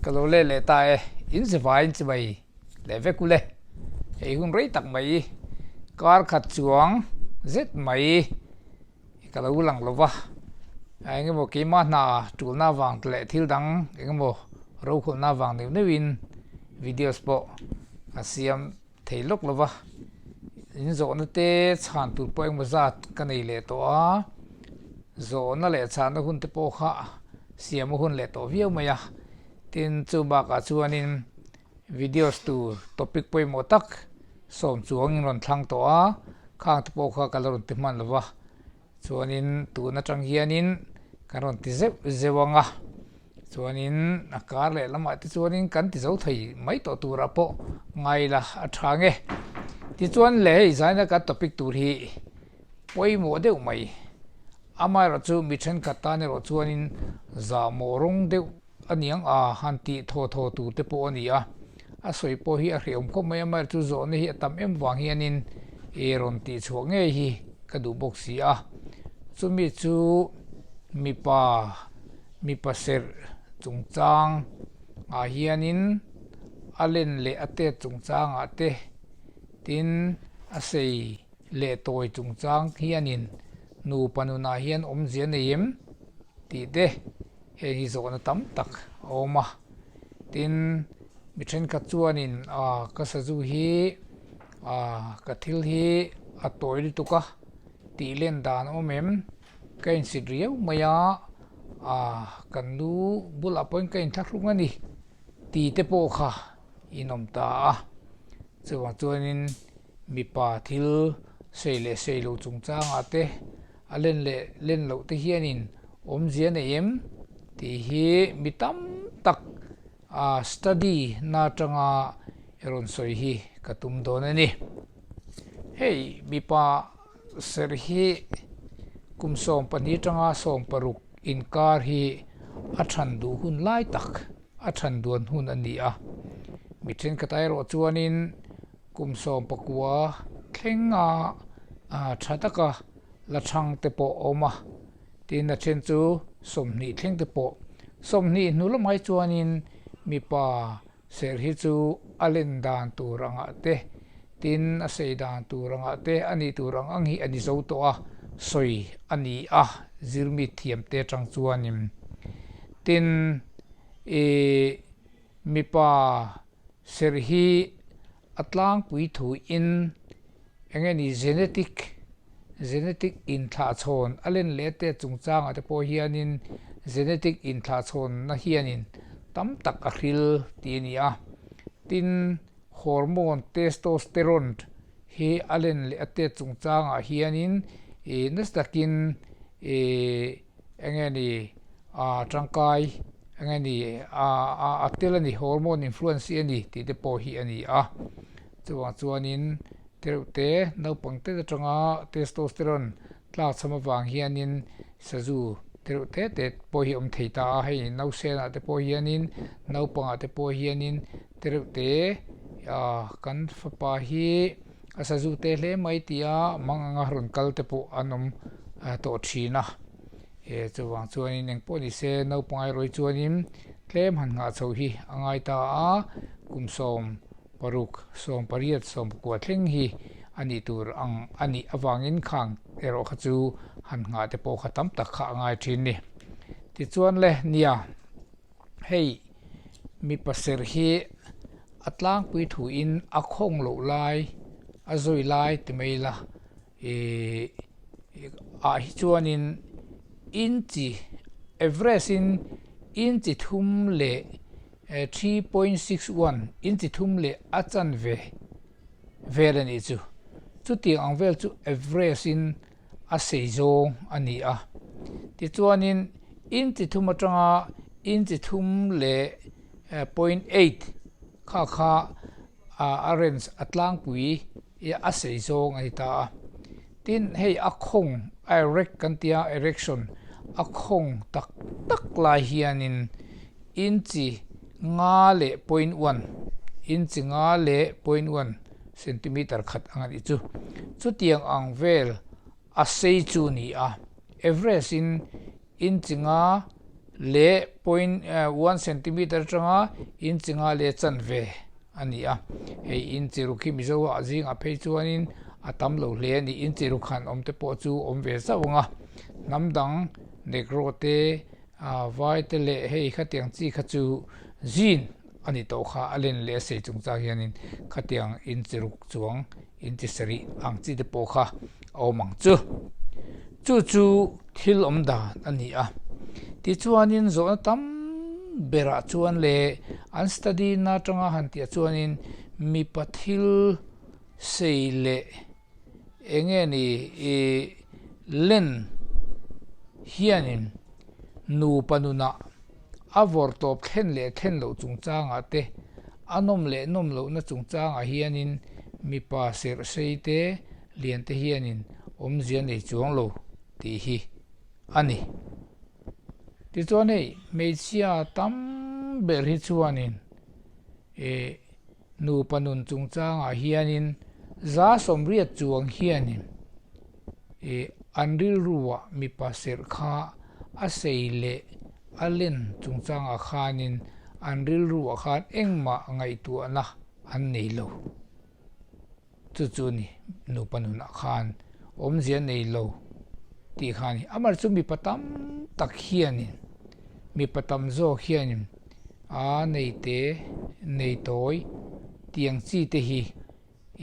Ka lo let leh ta e, in zivaiin chibai leh vek ule. Hei hun rei tak mai, kar khat chuang zet mai ka lo lang lo va. Eng emaw keimah hna tulna avang leh thil dang eng emaw rokhawlhna avang neuh neuhin videos pawh ka siam thei lawk lo va. In zawhna te chhan tur pawh engemaw zat ka nei leh tawh a, zawhna leh chhanna hun te pawh kha siam a hun leh tawh viau mai a. Tin, chu bakah chuanin videos tur topic pawimawh tak sawm chuangin rawn thlang tawh a, khang te pawh kha ka la rawn ti hman lo va. Chuanin tun atang hianin kan rawn ti zeuh zeuh ang a, chuanin a kar leh lamah te chuanin kan ti zo thei mai tawh turah pawh ngai la a tha nge. Tichuan le hei zaina kan topic tur hi pawimawh deuh mai, amaherawhchu mi thenkhat tan erawh chuanin zahmawh rawng deuh A niang a, han tih thaw thaw tur te pawh a ni a, a sawi pawh hi a hrehawm khawp mai a, amaherawhchu chu zawhna hi a tam em vang hianin i rawn tih chhuah ngei hi ka duh bawk si a, chumi chu mipa mipa serh chungchang ah hianin a len leh a tet chungchang ah te tin a sei leh tawi chungchang hianin nupa nunah hian awmzia nei em tih te. Heng hi zawhna tam tak a awm a, tin mi thenkhat chuanin ah ka sazu hi ah ka thil hi a tawi lutuk a tih len dan a awm em? Ka insit riau mai a, ah kan nu bulah pawhin ka inthlahrung a ni tih te pawh kha in awm ta a, chuvang chuanin mipa thil sei leh sei lo chungchangah te A len leh len loh te hianin awmzia nei em tih hi mi tam tak study na atanga i rawn sawi hi ka tum dawn a ni. Hei mipa serh hi kum 12 atanga 16 inkar hi a than duh hun lai tak a than duan hun a ni a. Mi thenkhat erawh chuanin Kum 19 thlenga tha taka la chhang te pawh a awm a, tin a then chu 20 thleng te pawh. 20 hnu lamai chuanin mipa serh hi chu a len dan tur angah te, tin a sei dan tur angah te a nih tur ang ang hi a ni zo tawh a, sawi a ni a, zirmi thiam te atang chuanin. Tin, ih mipa Serh hi a tlangpui thu in eng nge ni genetic genetic inthlahchhawn a len leh te chungchangah te pawh hianin genetic inthlahchhawnna hianin tam tak a hril tih a ni a. Tin, hormone testosterone hi a len leh a tet chungchangah hianin ih nasa takin ih Eng nge ni a tangkai, eng nge ni a a tel a ni, hormone influence hi a ni tih te pawh hi a ni a. Chuvang chuanin tereuh te naupang te atanga testosterone tlak chham avang hianin sazu tereuh te te pawh hi a awm thei ta a, hei nausenah te pawh hianin naupangah te pawh hianin tereuh te kan fapa hi a sazu te hle mai tia mang anga rawn kal te pawh an awm tawh thin a. E chuvang chuanin eng pawh ni se naupang erawh hi chuanin tlem han nghah chho hi a ngai ta a, kum 16, 18, 19 thleng hi a nih tur ang a nih avangin khang erawh kha chu han nghah te pawh kha tam tak kha a ngai thin ni. Tichuan le nia hei mipa serh hi a tlangpui thuin a khawng loh lai a zawi lai ti mai la Ih ah hi chuanin inchi average in inchi thum leh 3.61 inchi thum leh a chanve vel a nih chu. Chutiang ang vel chu average in a sei zawng a ni a. Tichuanin inchi thum atanga inchi thum leh 0.8 kha kha a range a tlangpui i a sei zawng a ni ta a. Tin, hei a khawng, a erect kan tia, erection, a khawng tak tak lai hianin inchi nga leh point one, inchi nga leh point one centimeter khat ang a nih chu. Chutiang ang vel a sei chu ni a, average in inchi nga. leh point one centimeter atanga inchi nga leh chanve a ni a. Hei inchi ruk hi Mizo ah zingah phei chuanin a tam lo hle a ni. Inchi ruk han awm te pawh chu awm ve zauh ang a. Hnam dang Negro te vai te leh hei khatiang chi kha chu zin a ni tawh kha a len leh a sei chungchang hianin khatiang inchi ruk chuang inchi sarih ang chi te pawh kha a awm ang chu. Chu chu thil awm dan a ni a. Tichuanin zawhna tam berah chuan leh an study na atanga han tih ah chuanin mipa thil sei leh eng nge ni ih len hianin nupa nunah a vawr tawp thlen leh thlen loh chungchangah te, a nawm leh nawm lohna chungchangah hianin mipa serh sei te lian te hianin awmzia nei chuang lo tih hi a ni. Tichuan hei hmeichhia tam ber hi chuanin ih nupa nun chungchangah hianin za sawmriat chuang hianin ih an rilruah mipa serh kha a sei leh a len chungchangah khanin an rilruah khan engmah ngaihtuahna an nei lo. Chu chu ni nupa nunah khan awmzia nei lo tih kha a ni. Amah chu mipa tam tak hianin, mipa tam zawk hianin a nei te, nei tawi tiang chi te hi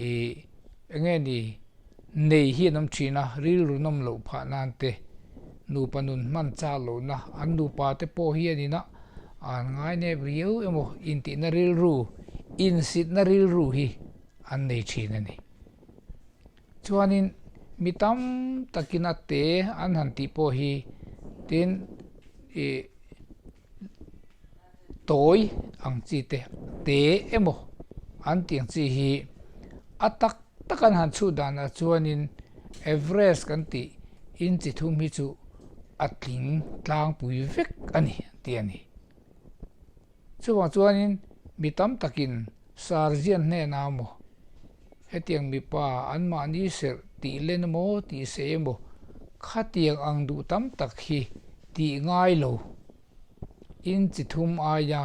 ih eng nge ni nei hi an awm thin a, rilru nawm loh phah nan te, nupa nun hman chak lohna, an nupa te pawh hianin a an ngai nep riau emaw intihna rilru, insitna rilru hi an nei thin a ni. Chuanin mi tam takin a te an han tih pawh hi tin ih tawi ang chi te te emaw an tih ang chi hi a tak tak an han chhuh danah chuanin Everest kan tih inchi thum hi chu a tling tlangpui vek a ni an ti a ni. Chuvang chuanin mi tam takin Sarzian hnenah maw hetiang mipa anmahni serh tih len emaw tih sei emaw khatiang ang duh tam tak hi tih ngai lo in chi thum aia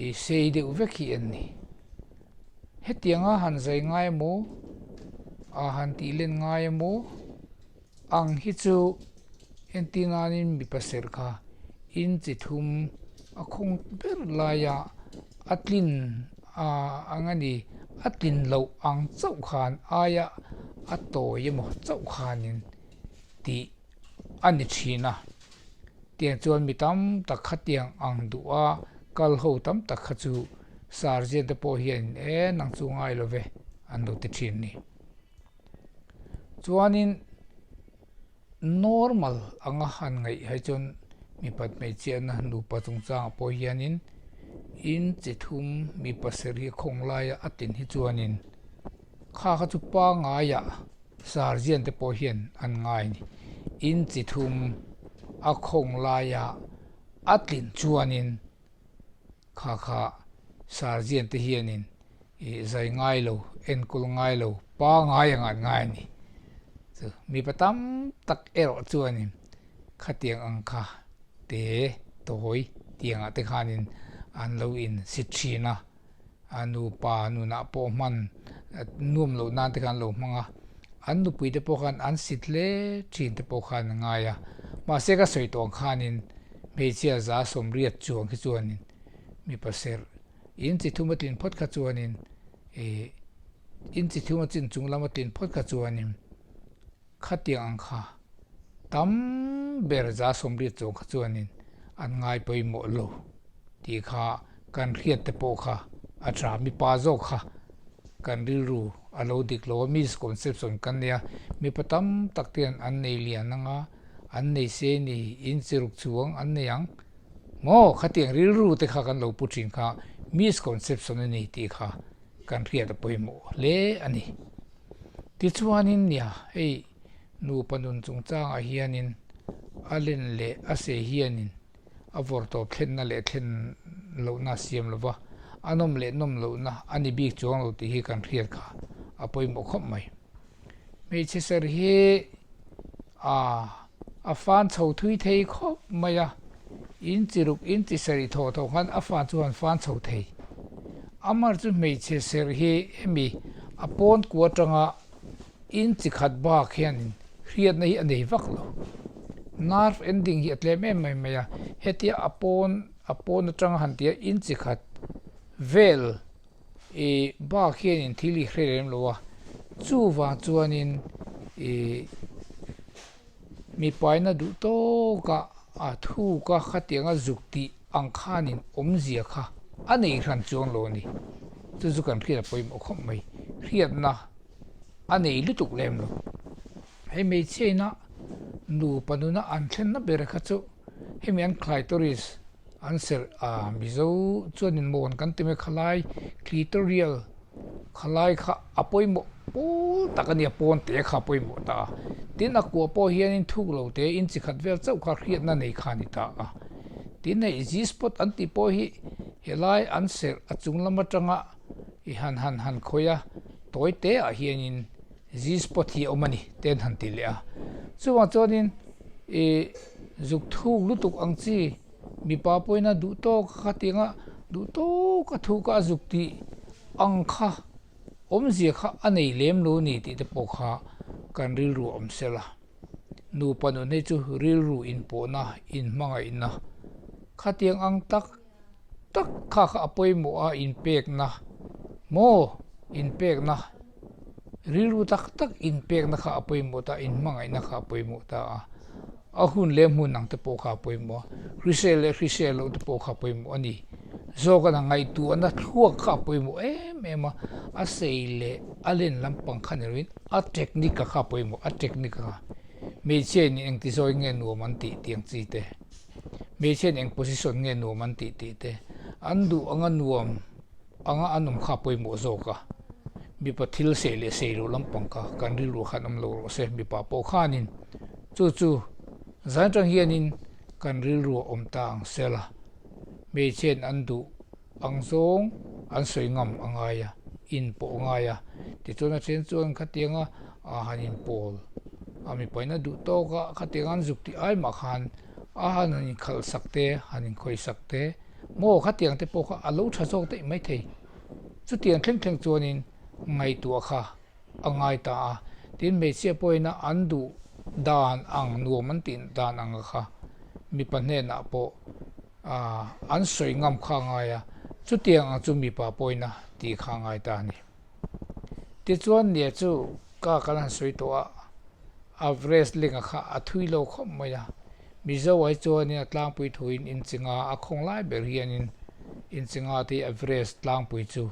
i sei deuh vek hi an ni. Hetianga han zai ngai emaw a han tih len ngai emaw ang hi chu Entir nanin mipa serh kha in chi thum a khawng ber laia a tlin ang a ni, a tlin loh ang chauh khan aia a tawi emaw chauh khanin tih a ni thin a. Tiang chuan mi tam tak khatiang ang duha kal ho tam tak kha chu Sergeant te pawh hian e nang chu ngai lo ve an lo ti thin a ni. Chuanin. Normal anga han ngaih hai chuan mipat hmeichhiatna nupa chungchangah pawh hianin in chi thum mipa serh hi khawng laia a tin hi chuanin kha kha chu pangaiah sergeant te pawh hian an ngai a ni. In chi thum a khawng laia a tlin chuanin Kha kha Sergeant te hianin ih zai ngai lo, enkawl ngai lo, pa ngai ang an ngai a ni. Chu mipa tam tak erawh chuanin khatiang ang kha te tawi tiangah te khanin an lo in sit thin a, a nupa nunah pawh hman nuam loh nan te khan an lo hmang a, an nupui te pawh khan an sit hle thin te pawh khan a ngai a, mahse ka sawi tawh ang khanin Hmeichhia za sawmriat chuang khi chuanin mipa serh in chi thum a tlin phawt kha chuanin ih in chi thum a chin chung lama tlin phawt kha chuanin khatiang ang kha tam ber za sawmriat chuang kha chuanin an ngai pawimawh lo tih kha kan hriat te pawh kha a tha mipa zawk kha kan rilru a lo dik lo a misconception kan nei a mipa tam tak te hian an nei lian ang a. An nei se ni, in chiruk chuang an nei ang. Maw, khatiang rilru te kha kan lo pu thin kha misconception a ni tih kha kan hriat a pawimawh hle a ni. Tichuanin nia, hei nupa nun chungchangah hianin a len leh a sei hianin a vawr tawp thlenna leh thlen lohna a siam lo va, a nawm leh nawm lohna a ni bik chuang lo tih hi kan hriat kha a pawimawh khawp mai. Hmeichhe ser hi a a fan chho thui thei khawp mai a. Inchi ruk inchi sarih thaw thaw khan a fan chu han fan chho thei. Amar chu hmeichhe serh hi hemi a pawn kua atanga inchi khat bak hianin hriatna hi a nei vak lo. Nerve ending hi a tlem em mai mai a, hetia a pawn a pawn atanga han tia inchi khat vel I bak hianin thil i hre lem lo a, chuvang chuanin i mipaina duh tawka a thuk a khatianga zuk tih ang khanin awmzia kha a nei hran chuang lo a ni. Chu chu kan hriat a pawimawh khawp mai, hriatna a nei lutuk lem lo. Hei hmeichhia ina nupa nuna an thlenna ber kha chu hemi an clitoris an serh a, Mizo chuanin mawn kan ti mai khalai clitorial khalai kha a pawimawh pawl tak a nia pawn te kha a pawimawh ta a, tin a kua pawh hianin thuk lo te in chi khat vel chauh kha hriatna nei kha a ni ta a, tin hei G-spot an tih pawh hi helai an serh a chung lam atanga i han han han khawih a tawi te ah hianin G-spot hi a awm a ni te an han ti leh a. Chuvang chuanin ih zuk thuk lutuk ang chi mipa pawhin a duh tawk a khatianga duh tawk a thuk a zuk tih ang kha awmzia kha a nei lem lo ni tih te pawh kha kan rilru a awm sel a. Nupa nun hi chu rilru inpawhna inhmangaihna khatiang ang tak tak kha kha a pawimawh a inpekna maw inpekna rilru tak tak inpekna kha a pawimawh ta a inhmangaihna kha a pawimawh ta a a hun leh hmun ang te pawh kha a pawimawh a hrisel leh hrisel loh te pawh kha a pawimawh a ni zawk a ngaihtuahna thluak kha a pawimawh em em a a sei leh a len lampang kha ni lovin a technique a kha a pawimawh a technique a hmeichhia in engti zawi nge nuam an tih tih ang chi te. Hmeichhiain eng position nge nuam an tih tih te, an duh anga nuam anga an awm kha a pawimawh zawk a. Mipa thil sei leh sei loh lampang kha kan rilru khan awm lo rawh se, mipa pawh khanin chu chu zan atang hianin kan rilru a awm ta ang sela. Hmeichhiain an duh ang zawng an sawi ngam a ngai a, in pawh a ngai a. Tichuan a then chuan khatianga han inpawl a mipaina duh tawk a, khatianga an zuk tih ai mah khan a han han inkhalh sak te, han inkhawih sak te maw khatiang te pawh kha a lo tha zawk daih maithei. Chutiang thleng thleng chuanin ngaihtuah kha a ngai ta a, tin hmeichhia pawhin a an duh dan ang nuam an tih dan ang kha mipa hnenah pawh an sawi ngam kha a ngai a, chutiang ang chu mipa pawhin a tih kha a ngai ta a ni. Tichuan nia chu ka kan han sawi tawh a, a wrestling a kha a thui lo khawp mai a, Mizo ai chuanin a tlangpui thuin inchingah a khawng lai ber hianin inchingah te hi a wrest tlangpui chu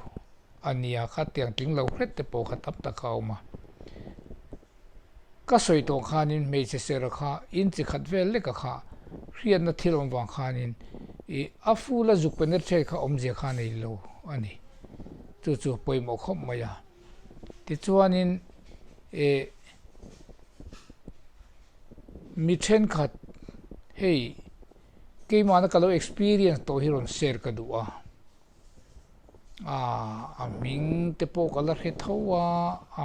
a nia khatiang tling lo hret te pawh kha tam tak a awm a. Ka sawi tawh khanin hmeichhe sera kha in chi khat vel lek a kha hriatna thil awm vang khanin ih a full a zuk penetrate kha awmzia kha nei lo a ni. Chu chu pawimawh khawp mai a. Tichuanin ih mi thenkhat hei keimahna ka lo experience tawh hi rawn share ka duh a. A hming te pawh ka la hre tho a,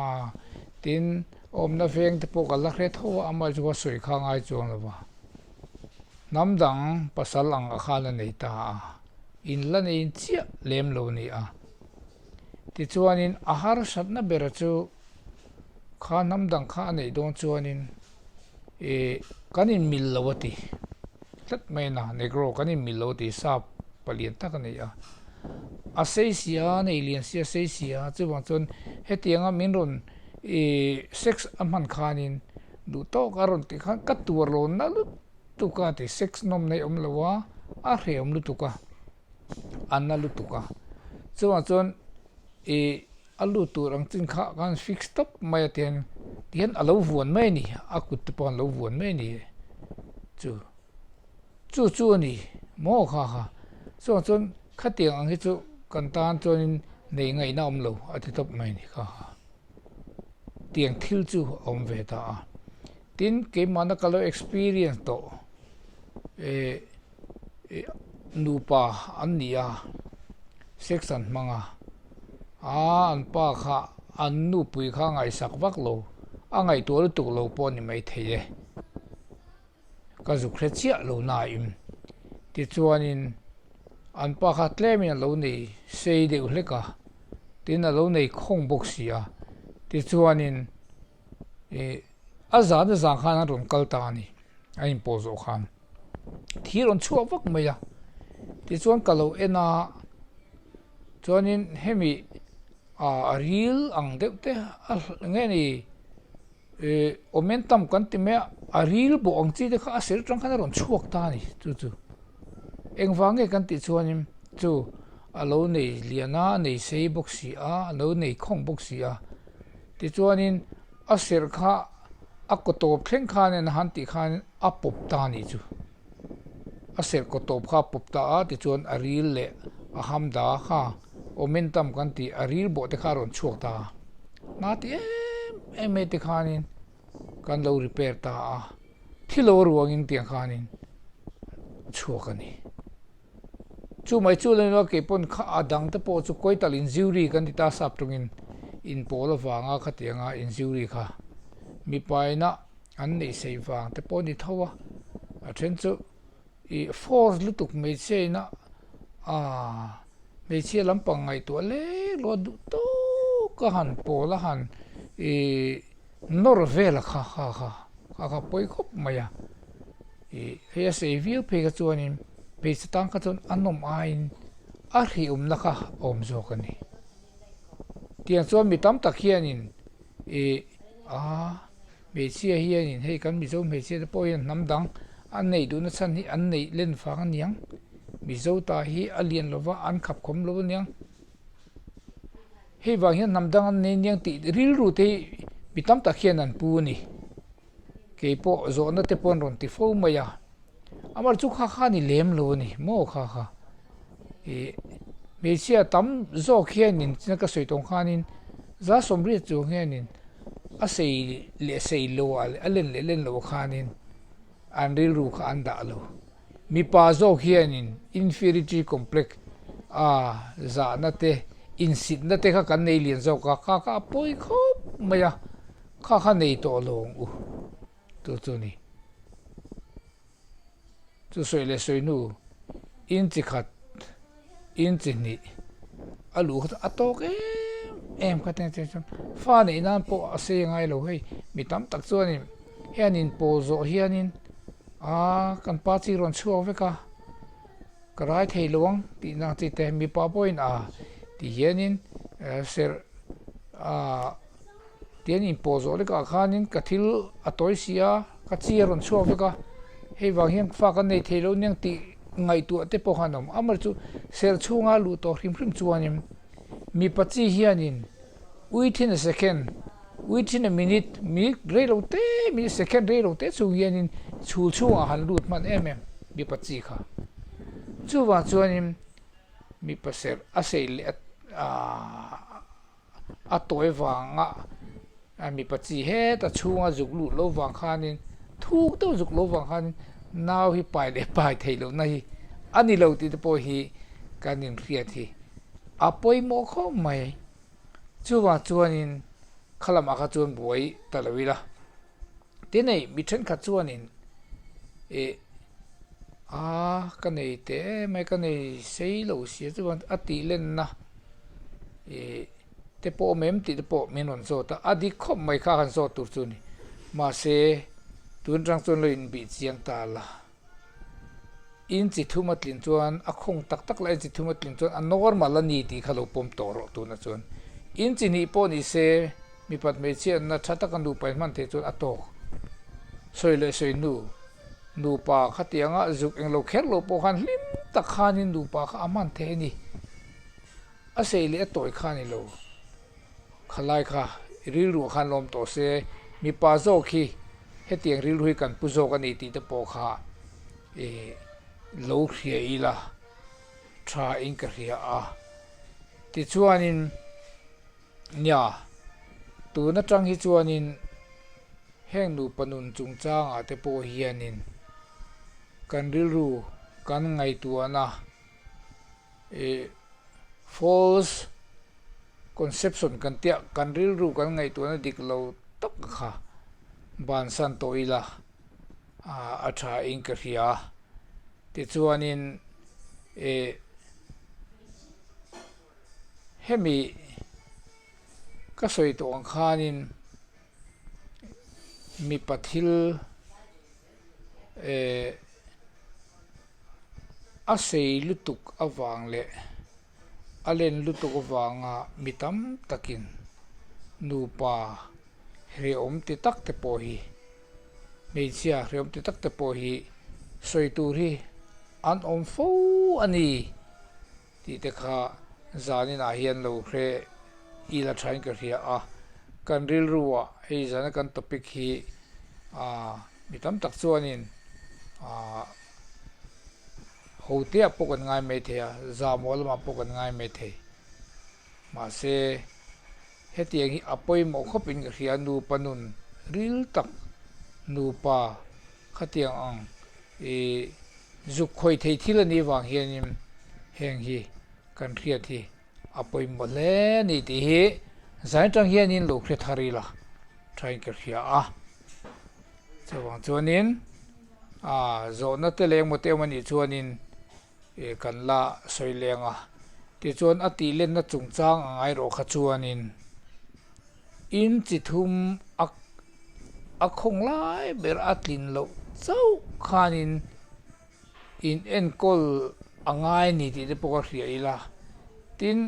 a tin awmna veng te pawh ka la hre tho a, amah chu a sawi kha ngai chuang lo va. Hnam dang pasal ang ah khan a nei ta a, in la nei chiah lem lo a ni a. Tichuanin a harsatna bera chu kha hnam dang kha a neih dawn chuanin Ih kan in mil lo a ti tlat mai a na negro kan in mil lo a ti sap palian tak a nei a a sei si a nei lian si a sei si a chuvang chuan hetianga min rawn ih sex a hman khanin duh tawk a rawn tih khan ka tuar lo na lutuk a ti sex nawm na hi a awm lo a a hrehawm lutuk a a na lutuk a chuvang chuan ih. A lut tur ang chin kha khan fix tawp mai a tiang tihian a lo vuan mai a ni a kut te pawh an lo vuan mai a ni chu chu chu a ni maw kha kha chuvang chuan khatiang ang hi chu kan tan chuanin nei ngaihna a awm lo a ti tawp mai a ni kha kha tiang thil chu a awm ve ta a tin keimahna ka lo experience tawh eh. Nupa an ni a, sex an hmang a, aa an pa kha an nupui kha a ngaihsak vak lo, a ngaihtuah lutuk lo pawh a ni maithei e. Ka zuk hre chiah lo nain. Tichuanin an pa kha tlemin a lo nei sei deuh hlek a, tin a lo nei khawng bawk si a. Tichuanin ih a zan a zan khan an rawn kal ta a ni, an inpawh zawh khan. Thi rawn chhuak vak mai a, tichuan ka lo en a, chuanin hemi ah a ril ang deuh te a nge ni Ih awmentam kan ti mai a, a ril bawh ang chi te kha a ser atang khan a rawn chhuak ta a ni chu chu. Engvang nge kan tih chuanin chu a lo nei lian a, a nei sei bawk si a, a lo nei khawng bawk si a. Tichuanin a serh kha a kaw tawp thleng khanin a han tih khan a pawp ta a nih chu. A serh kaw tawp kha a pawp ta a tichuan a ril leh a hamda kha awmentam kan tih a ril bawh te kha a rawn chhuak ta a. Hna ti em em mai te khanin kan lo repair ta a, thil lo ruangin tiang khanin a chhuak a ni. Chu mai chu lo kei pawn kha a dang te pawh chu Koital injury kan ti ta sap tawngin inpawl avanga khatianga injury kha mipaina an neih sei vang te pawh a ni tho a, a then chu ih force lutuk hmeichhia ina aaa hmeichhia lampang ngaihtuah lek lawk a duh tawk a han pawl a han ih nawr vel a kha kha kha kha kha pawi khawp mai a ih hei a sei viau phei kha chuanin hmeichhe tan kha chuan a nawm aiin a hrehawmna kha a awm zawk a ni. Tiang chuan mi tam tak hianin ih a hmeichhia hianin hei kan Mizo hmeichhia te pawh hian hnam dang an neih duhna chhan hi an neih len vang a niang, Mizo ta hi a lian lova an khap khawm lo a niang, hei vang hian hnam dang an nei niang tih rilru te hi mi tam tak hian an pu a ni. Kei pawh zawhna te pawh an rawn ti fo mai a. Amar chu kha kha ni lem lo a ni maw kha kha ih hmeichhia tam zawk hianin ka sawi tawng khanin za sawmriat chuang hianin a sei leh sei lo ah leh a len leh len loh khanin an rilru kha an dah lo mipa zawk hianin inferiority complex a zahna te insitna te kha kan nei lian zawk a kha kha a pawi khawp mai a kha kha nei tawh lo ang u. Chu chu ni. Chu sawi leh sawi hnu in chi khat, in chi hnih a luh kha chu a tawk em em kha te chuan fa neih nan pawh a sei ngai lo hei mi tam tak chuanin hian in pawl zawh hianin aa kan pa chi rawn chhuak vek a ka rai thei lo ang tih na chi te mipa pawhin a ti hianin serh aa. Tian inpawh zawh lekah khanin ka thil a tawi si a, ka chi a rawn chhuak vek a, hei vang hian fa kan nei thei lo aniang tih ngaihtuah te pawh khan a awm. Amaherawhchu chu serh chhunga luh tawh hrim hrim chuanin mipa chi hianin within a second, within a minute, minute rei lo te, minute second rei lo te chhung hianin chhul chhungah han lut hman em em mipa chi kha. Chuvang chuanin mipa serh a sei leh a aaa. A tawi vanga mipa chi heta chhunga zuk lut lo vang khanin thuk deuh zuk lo vang khanin nau hi pai leh pai theih lohna hi a ni lo tih te pawh hi kan inhriat hi a pawimawh khawp mai. Chuvang chuanin kha lamah kha chuan buai ta lo ila. Tin hei mi thenkhat chuanin ih a ka nei teh em mai ka nei sei lo sia chuan a tih lenna ih te pawh awm em tih te pawh min rawn zawt a, a dik khawp mai kha han zawt tur chu a ni mahse tun atang chuan lo inbih chiang ta la. Inchi thum a tlin chuan a khawng tak tak lah inchi thum a tlin chuan a normal a ni tih kha lo pawm tawh rawh tunah chuan inchi hnih pawh ni se mipat hmeichhiatna tha taka nupa in hman theih chuan a tawk sawi leh sawi hnu nupa khatianga zuk englo kher lo pawh khan hlim tak khanin nupa kha a hman theih a ni a sei leh a tawi kha a ni lo. Khalai kha i rilruah khan lawm tawh se, mipa zawk hi hetiang rilru hi kan pu zawk a ni tih te pawh kha i lo hria ila tha in ka hria a. Tichuanin nia tun atang hi chuanin heng nupa nun chungchangah te pawh hianin kan rilru kan ngaihtuahna ih false conception kan tia kan rilru kan ngaihtuahna dik lo tak kha bansan tawh ila a tha in ka hria. Tichuanin eh hemi ka sawi tawh ang khanin mipa thil eh a sei lutuk avang leh a len lutuk avanga mi tam takin nupa hrehawm ti tak te pawh hi hmeichhia hrehawm ti tak te pawh hi sawi tur hi an awm fo a ni tih te kha zaninah hian lo hre ila thain ka hria a, kan rilruah hei zana kan topic hi ah mi tam tak chuanin ah Hoteah pawh kan ngai mai thei a, zahmawh lamah pawh kan ngai mai thei. Mahse, hetiang hi a pawimawh khawpin ka hria, nupa nun ril tak, nupa khatiang ang ih zuk khawi thei thil a nih vang hianin heng hi kan hriat hi a pawimawh hle a ni tih hi zai atang hianin lo hre thar ila thain ka hria a. Chuvang chuanin. A zawhna te leh engmaw te awm anih chuanin ih kan la sawi leng a, tichuan a tih lenna chungchang a ngai rawh kha chuanin in chi thum a a khawng lai ber a tlin loh chauh khanin in enkawl a ngai a ni tih te pawh ka hria ila, tin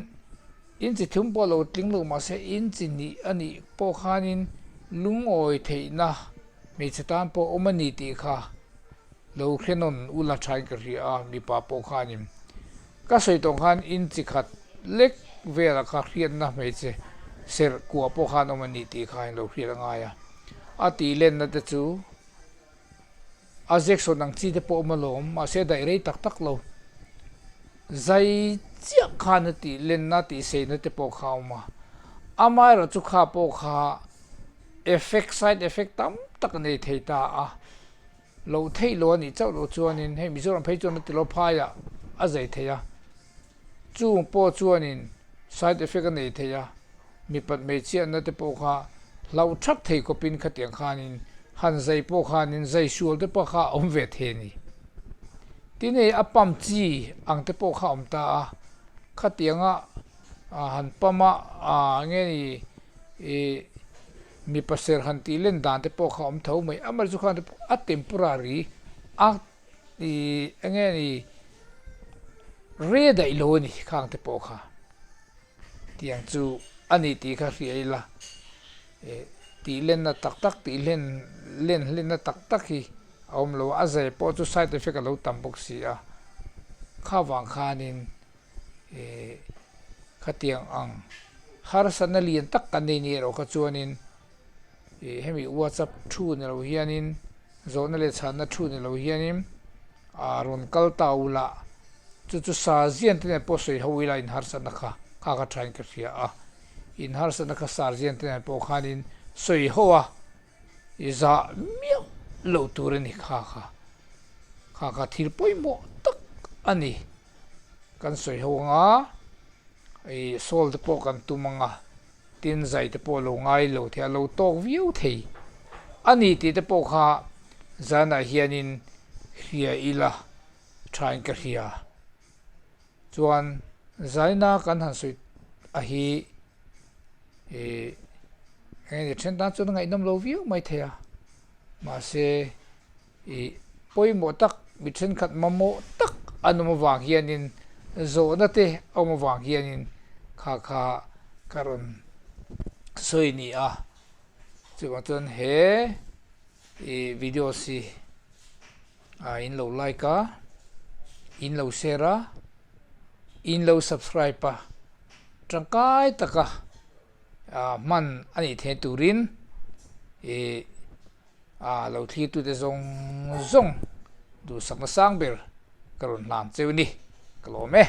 in chi thum pawh lo tling loh mahse in chi hnih a nih pawh khanin lungawi theihna. Hmeichhe tan pawh awm a ni tih kha lo hre nawn ula thain ka hria a, mipa pawh khanin ka sawi tawh khan in chi khat lek velah kha hriatna hmeichhe serh kuah pawh khan awm a ni tih kha in lo hriat a ngai a, a tih lenna te chu a zek sawn ang chi te pawh awm alawm mahse daih rei tak tak lo zai chiah khan a tih lenna tih seina te pawh kha a awm a, amaherawhchu kha pawh kha. Effect, side effect tam tak a nei thei ta a, loh theih lo a nih chauh loh chuanin hei Mizoram phei chuan a ti lo phaiah a zai thei a, chung pawh chuanin side effect a nei thei a, mipat hmeichhiatna te pawh kha hlauh thak thei khawpin khatiang khanin han zai pawh khanin zai sual te pawh kha a awm ve thei a ni. Tin hei a pump chi ang te pawh kha a awm ta a, khatianga han pump a enge ni Ih mipa ser han tih len dan te pawh kha a awm tho mai, amaherawhchu khan a temporary a ih eng nge ni re daih lo a ni khang te pawh kha tiang chu a ni tih kha hria ila ih tih lenna tak tak tih hlen len hlenna tak tak hi a awm lo a, a zai pawh chu side effect a lo tam bawk si a, kha vang khanin. Ih khatiang ang harsatna lian tak kan nei ni erawh kha chuanin ih hemi whatsapp thu ni lo hianin zawhna leh chhanna thu ni lo hianin ah rawn kal ta ula chu chu sarzian te nen pawh sawi ho ila in harsatna kha kha kha thain ka hria a in harsatna kha sarzian te nen pawh khanin sawi ho a i zah miah loh tur a ni kha kha kha kha thil pawimawh tak a ni. Kan sawi ho anga ih sawl te pawh kan tum anga tin zai te pawh lo ngai lo thei a lo tawk viau thei a ni tih te pawh kha zanah hianin hria ila thain ka hria chuan zaina kan han sawi a hi ih eng nge then tan chuan a ngaihnawm lo viau mai thei a mahse. Ih pawimawh tak mi thenkhat mamawh tak an awm avang hianin zawhna te a awm avang hianin kha kha ka rawn sawi ni a, chuvang chuan he ih videos hi ah in lo like a, in lo share a, in lo subscribe a, tangkai taka ah hman a nih theih turin ih. A lo thlirtute zawng zawng duhsakna sang ber ka rawn hlan cheu ni, ka lawm e.